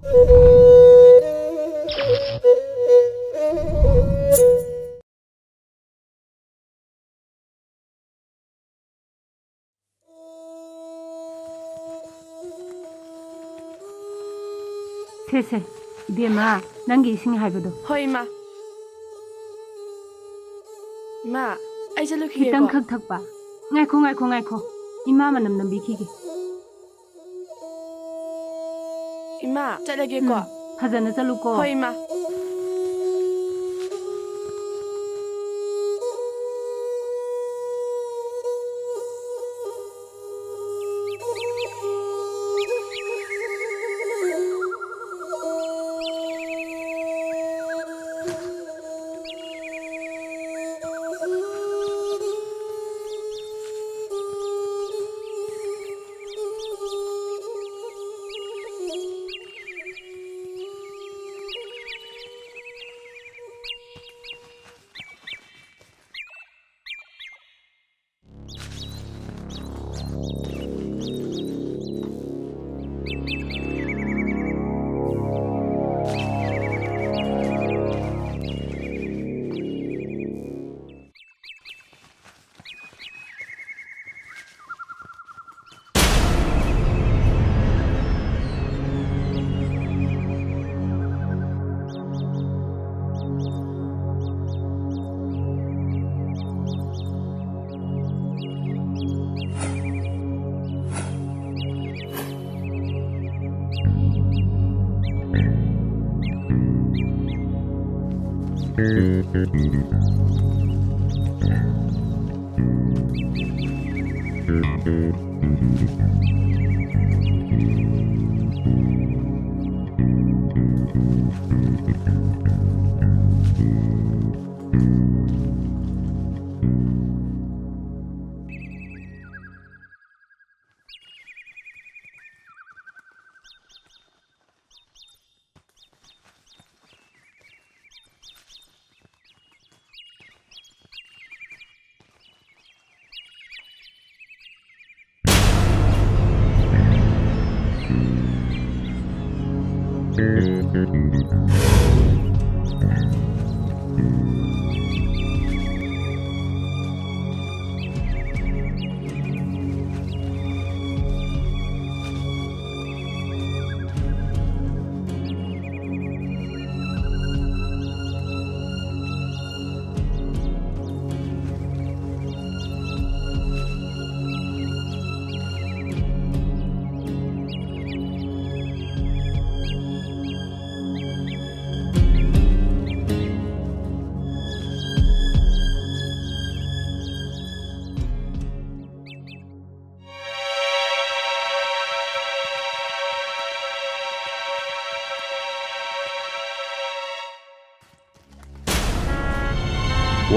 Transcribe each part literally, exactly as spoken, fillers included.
ꯁꯦ, ꯁꯦ, ꯏꯕꯦꯝꯃ, ꯅꯪꯒꯤ ꯏꯁꯤꯡ ꯍꯥꯏꯕꯗꯣ꯫ ꯍꯣꯏ, ꯏꯃꯥ꯫ ꯏꯃꯥ, ꯑꯩ ꯆꯠꯂꯨꯈꯤꯒꯦꯀꯣ꯫ ꯈꯤꯇꯪꯈꯛ ꯊꯛꯄ꯫ ꯉꯥꯏꯈꯣ, ꯉꯥꯏꯈꯣ, ꯉꯥꯏꯈꯣ꯫ ꯏꯃꯥ ꯃꯅꯝ ꯅꯝꯕꯤꯈꯤꯒꯦ꯫ ꯏꯃꯥ, ꯆꯠꯂꯒꯦꯀꯣ꯫ ꯎꯝ, ꯐꯖꯅ ꯆꯠꯂꯨꯀꯣ꯫ ꯍꯣꯏ, ꯏꯃꯥ꯫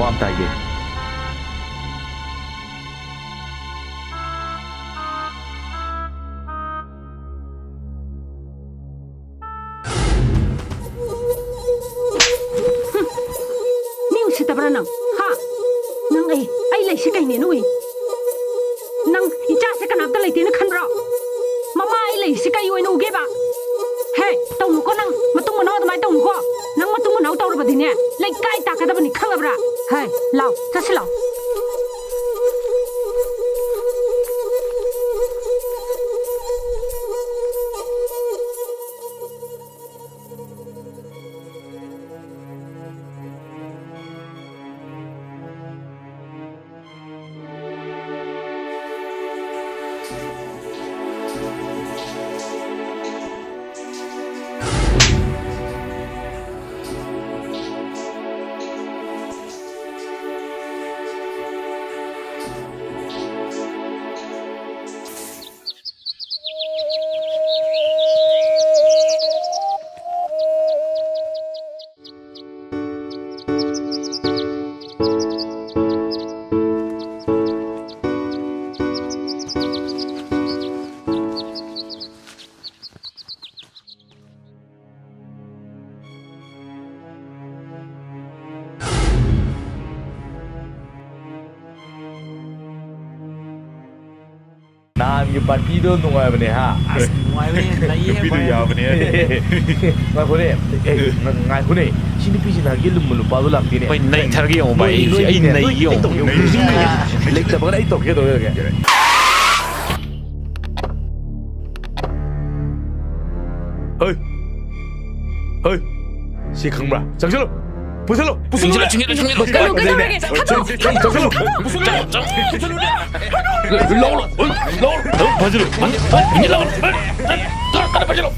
ꯋꯥ ꯑꯝꯇ ꯍꯥꯏꯒꯦ꯫ ꯃꯤ ꯎꯁꯤꯠꯇꯕ꯭ꯔꯥ ꯅꯪ? ꯍꯥ? ꯅꯪ ꯑꯩ, ꯑꯩ ꯂꯩꯁꯤ ꯀꯩꯅꯦꯅ ꯎꯏ? ꯅꯪ ꯏꯆꯥꯁꯦ ꯀꯅꯥꯝꯇ ꯂꯩꯇꯦꯅ ꯈꯟꯕ꯭ꯔꯣ? ꯃꯃꯥ ꯑꯩ ꯂꯩꯁꯤ ꯀꯩ ꯑꯣꯏꯅ ꯎꯒꯦꯕ? ꯍꯦ, ꯇꯧꯅꯨꯀꯣ ꯅꯪ, ꯃꯇꯨꯡ ꯃꯅꯥꯎ ꯑꯗꯨꯃꯥꯏꯅ ꯇꯧꯅꯨꯀꯣ꯫ ꯅꯪ ꯃꯇꯨꯡ ꯃꯅꯥꯎ ꯇꯧꯔꯕꯗꯤꯅꯦ, ꯂꯩꯀꯥꯏ ꯇꯥꯛꯀꯗꯕꯅꯤ, ꯈꯪꯉꯕ꯭ꯔꯥ? ꯍꯦ, ꯂꯥꯎ, ꯆꯠꯁꯤ ꯂꯥꯎ꯫ ꯅꯍꯥꯟꯒꯤ ꯄꯥꯔꯇꯤꯗꯣ ꯅꯨꯡꯉꯥꯏꯕꯅꯦ, ꯍꯥ? ꯑꯁ, ꯅꯨꯡꯉꯥꯏꯕꯅꯦ, ꯅꯩꯌꯦ, ꯅꯨꯄꯤꯗꯣ ꯚꯥꯏ꯫ ꯌꯥꯕꯅꯦ꯫ ꯉꯥꯏꯈꯣꯅꯦ, ꯑꯦ, ꯉ-, ꯉꯥꯏꯈꯣꯅꯦ꯫ ꯁꯤ ꯅꯨꯄꯤꯁꯤ ꯅꯍꯥꯟꯒꯤ ꯂꯨꯝꯕ ꯅꯨꯄꯥꯗꯣ ꯂꯥꯛꯇꯦꯅꯦ꯫ ꯍꯣꯏ, ꯅꯩꯊꯔꯒꯦ ꯌꯦꯡꯉꯣ, ꯚꯥꯏ, ꯅꯣꯏ, ꯑꯩ ꯅꯣꯏ, ꯅꯩꯒꯦ ꯅꯣꯏ ꯌꯦꯡꯉꯣ꯫ ꯇꯧꯒꯦ ꯌꯦꯡꯉꯣ꯫ ꯅꯩ-, ꯅꯩ-, ꯂꯩꯇꯕꯒ ꯑꯩ ꯇꯧꯒꯦ ꯇꯧꯒꯦ꯫ ꯍꯣꯏ꯫ ꯍꯣꯏ꯫ ꯁꯤ ꯈꯪꯕ꯭ꯔꯥ? ꯆꯪꯁꯤꯜꯂꯨ꯫ ꯄꯨꯁꯤꯜꯂꯨ꯫ ꯄꯨꯁꯤꯜꯂꯨ꯫ ꯆꯪꯁꯤꯜꯂꯨ, ꯆꯪꯁꯤꯜꯂꯨ, ꯆꯪꯁꯤꯜꯂꯨ꯫ ꯀꯩꯅꯣ, ꯀꯩꯗꯧꯔꯒꯦ? ꯊꯥꯗꯣꯛꯑꯣ, ꯊꯥꯗꯣꯛꯑꯣ, ꯊꯥꯗꯣꯛꯑꯣ꯫ ꯂꯧ, ꯂꯧ, ꯂꯧ, ꯂꯧ, ꯐꯥꯖꯤꯜꯂꯨ, ꯐꯥꯖꯤꯜꯂꯨ, ꯐꯥꯖꯤꯜꯂꯨ, ꯂꯧ, ꯂꯧ, ꯀꯟꯅ ꯐꯥꯖꯤꯜꯂꯨ꯫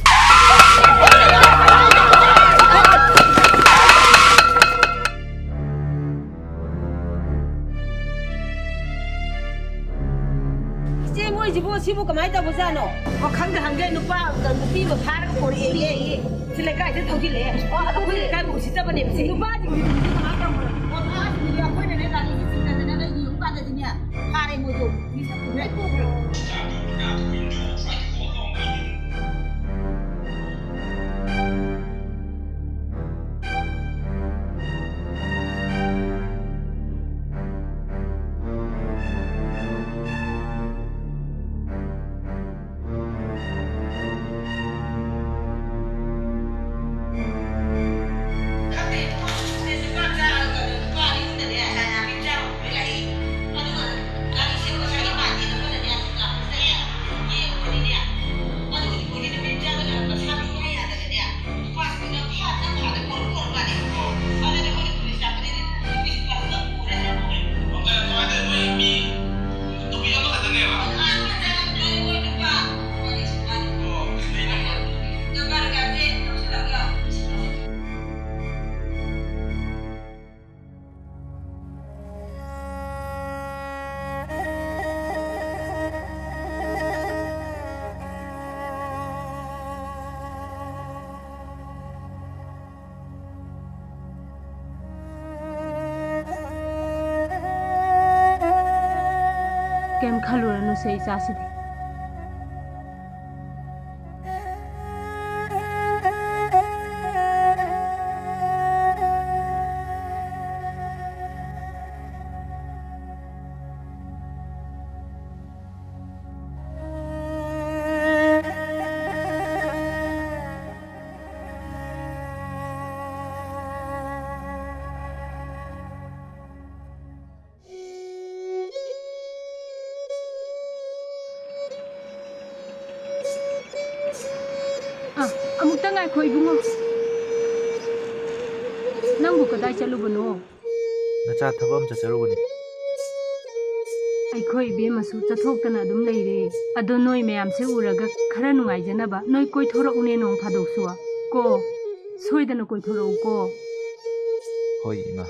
ꯏꯆꯦ, ꯃꯣꯏꯁꯤꯕꯨ ꯁꯤꯕꯨ ꯀꯃꯥꯏꯅ ꯇꯧꯕꯖꯥꯠꯅꯣ? ꯑꯣ, ꯈꯪꯗꯦ, ꯍꯪꯒꯦ, ꯅꯨꯄꯥ, ꯅꯨꯄꯤ ꯑꯃ ꯐꯥꯔꯒ ꯄꯣꯔꯛꯑꯦꯌꯦ꯫ ꯁꯤ ꯂꯩꯀꯥꯏꯗ ꯊꯧꯖꯤꯜꯂꯛꯑꯦ꯫ ꯑꯣ, ꯑꯗꯣ ꯑꯩꯈꯣꯏ ꯂꯩꯀꯥꯏꯕꯨ ꯎꯁꯤꯠꯇꯕꯅꯦꯕ ꯁꯤ꯫ ꯅꯨꯄꯥꯁꯤꯡꯁꯤꯗꯤ ꯀꯃꯥꯏꯅ ꯇꯧꯕꯅꯣ? ꯑꯣ, ꯅꯨꯄꯥꯁꯤꯡꯁꯤꯗꯤ ꯑꯩꯈꯣꯏꯅꯅꯦ ꯒꯥꯔꯤꯁꯦ ꯆꯤꯡꯅꯗꯅ ꯌꯦꯡꯕ ꯀꯥꯟꯗꯗꯤꯅꯦ, ꯐꯥꯔꯦ ꯃꯣꯏꯗꯣ꯫ ꯄꯨꯂꯤꯁ ꯂꯣꯏ ꯄꯨꯈ꯭ꯔꯦ꯫ ꯀꯩꯝ ꯈꯜꯂꯨꯔꯅꯨꯁꯦ, ꯏꯆꯥꯁꯤꯗꯤ꯫ ꯑꯥ, ꯑꯃꯨꯛꯇ ꯉꯥꯏꯈꯣ ꯏꯕꯨꯡꯉꯣ꯫ ꯅꯪꯕꯨ ꯀꯗꯥꯏ ꯆꯠꯂꯨꯕꯅꯣ? ꯅꯆꯥ ꯊꯕꯛ ꯑꯃ ꯆꯠꯆꯔꯨꯕꯅꯤ꯫ ꯑꯩꯈꯣꯏ ꯏꯕꯦꯝꯃꯁꯨ ꯆꯠꯊꯣꯛꯇꯅ ꯑꯗꯨꯝ ꯂꯩꯔꯦ꯫ ꯑꯗꯣ ꯅꯣꯏ ꯃꯌꯥꯝꯁꯦ ꯎꯔꯒ ꯈꯔ ꯅꯨꯡꯉꯥꯏꯖꯅꯕ ꯅꯣꯏ ꯀꯣꯏꯊꯣꯔꯛꯎꯅꯦ ꯅꯣꯡ ꯐꯥꯗꯣꯛꯁꯨ꯫ ꯀꯣ, ꯁꯣꯏꯗꯅ ꯀꯣꯏꯊꯣꯔꯛꯎꯀꯣ꯫ ꯍꯣꯏ ꯏꯃꯥ꯫